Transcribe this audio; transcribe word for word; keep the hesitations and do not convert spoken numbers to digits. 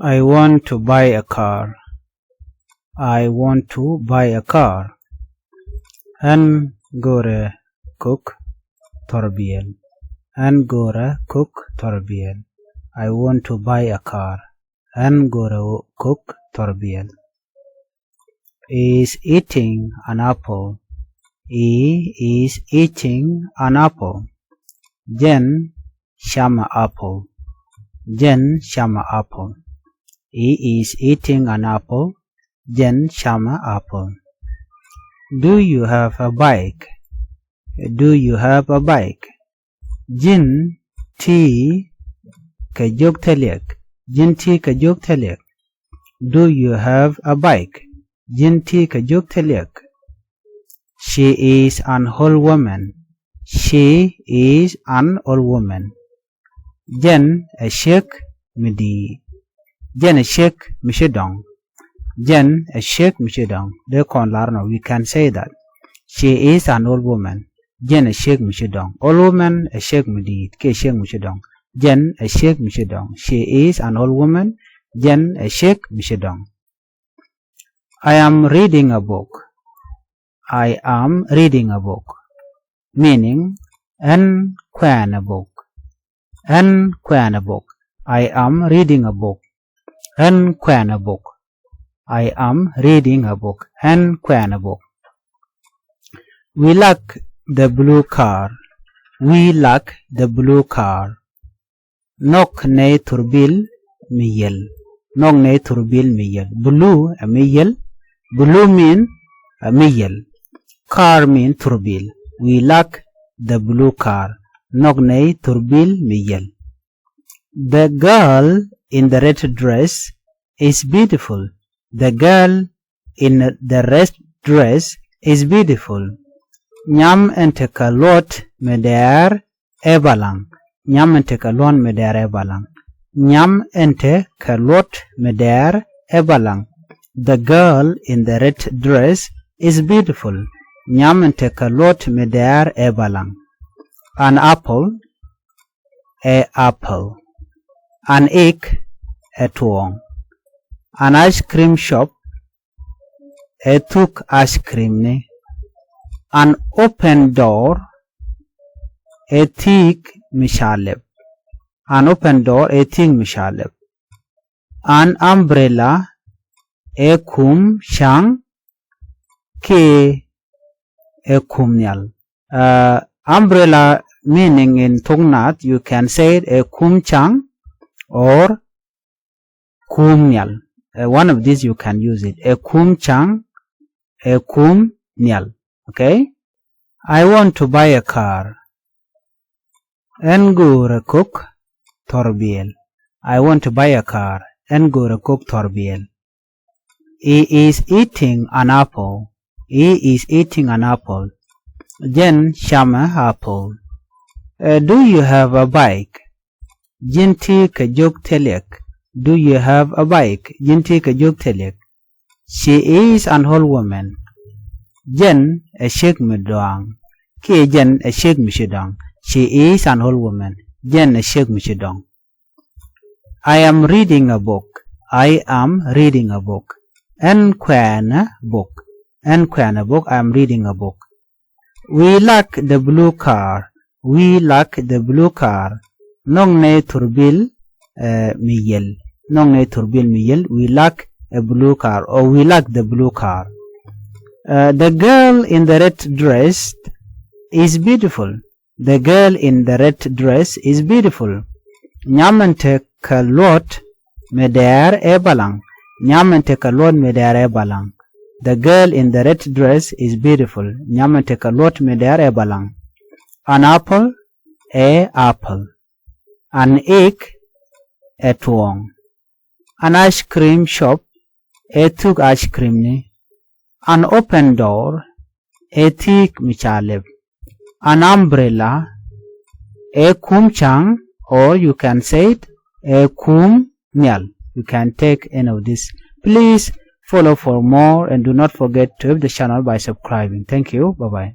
I want to buy a car. I want to buy a car. Ɣän görä kök thɔrbiɛl. Ɣän görä kök thɔrbiɛl. I want to buy a car. Ɣän görä kök thɔrbiɛl. He is eating an apple. He is eating an apple. Jɛn camɛ apple. Jɛn camɛ apple. He is eating an apple. Jɛn camɛ apple. Do you have a bike? Do you have a bike? Ji̱n ti kɛ jiök thiliɛk. Ji̱n ti kɛ jiök thiliɛk. Do you have a bike? Ji̱n ti kɛ jiök thiliɛk. She is an old woman. She is an old woman. Jɛn ɛ ciek mi di̱i̱t. Jɛn ɛ ciek mi ci dɔ̱ŋ. Jɛn ɛ ciek mi ci dɔ̱ŋ. Dee kɔn lar nɔ, we can say that. She is an old woman. Jɛn ɛ ciek mi ci dɔ̱ŋ. Old woman ɛ ciek mi di̱i̱t kiɛ ciek mi ci dɔ̱ŋ. Jɛn ɛ ciek mi ci dɔ̱ŋ. She is an old woman. Jɛn ɛ ciek mi ci dɔ̱ŋ. I am reading a book. I am reading a book. Meaning, ɣän kuɛɛnɛ book. Ɣän kuɛɛnɛ book. I am reading a book. Ɣän kuɛɛnɛ book. I am reading a book. Ɣän kuɛɛnɛ book. We lack the blue car. We lack the blue car. Nhɔk nɛy thurbil mi yiël. Nhɔk nɛy thurbil mi yiël. Blue ɛ mi yiël. Blue mean ɛ mi yiël. Car mean thurbil. We lack the blue car. Nhɔk nɛy thurbil mi yiël. The girl in the red dress is beautiful. The girl in the red dress is beautiful. Nyam in te kɛ luɔt mi dɛɛr ɛ balaŋ. Nyam in te kɛ luɔt mi dɛɛr ɛ balaŋ. Nyam in te kɛ luɔt mi dɛɛr ɛ balaŋ. The girl in the red dress is beautiful. Nyam in te kɛ luɔt mi dɛɛr ɛ balaŋ. An apple ɛ apple. An egg ɛ tuɔɔŋ. An ice cream shop ɛ thuk ice cream ni. An open door ɛ thi̱i̱k mi ca lɛp. An open door ɛ thi̱i̱k mi ca lɛp. An umbrella ɛ kum ca̱ŋ kiɛ ɛ kum nhial. Uh, umbrella meaning in thok nath, you can say it ɛ kum ca̱ŋ or kum nhial. Uh, one of these you can use it. Ɛ kum ca̱ŋ, ɛ kum nhial. Okay? I want to buy a car. Ɣän görä kök thɔrbiɛl. I want to buy a car. Ɣän görä kök thɔrbiɛl. He is eating an apple. He is eating an apple. Jɛn camɛ apple. Uh, do you have a bike? Ji̱n ti kɛ jiök thiliɛk. Do you have a bike? Ji̱n ti kɛ jiök thiliɛk. She is an old woman. Jɛn ɛ ciek mi dɔaŋ. Kiɛ jɛn ɛ ciek mi ci dɔaŋ. She is an old woman. Jɛn ɛ ciek mi ci dɔaŋ. I am reading a book. I am reading a book. Ɣän kuɛɛnɛ book. Ɣän kuɛɛnɛ book. I am reading a book. We lack the blue car. We lack the blue car. Nhɔk nɛy thurbil, uh, mi yiël. Nhɔk nɛy thurbil mi yiël. We lack a blue car, or we lack the blue car. Uh, the girl in the red dress is beautiful. The girl in the red dress is beautiful. Nyam in te kɛ luɔt mi dɛɛr ɛ balaŋ. Nyam in te kɛ luɔt mi dɛɛr ɛ balaŋ. The girl in the red dress is beautiful. Nyam in te kɛ luɔt mi dɛɛr ɛ balaŋ. An apple ɛ apple. An egg ɛ tuɔɔŋ. An ice cream shop ɛ thuk ice cream ni. An open door ɛ thi̱i̱k mi ca lɛp. An umbrella ɛ kum ca̱ŋ, or you can say it ɛ kum nhial. You can take any of this. Please follow for more and do not forget to help the channel by subscribing. Thank you. Bye bye.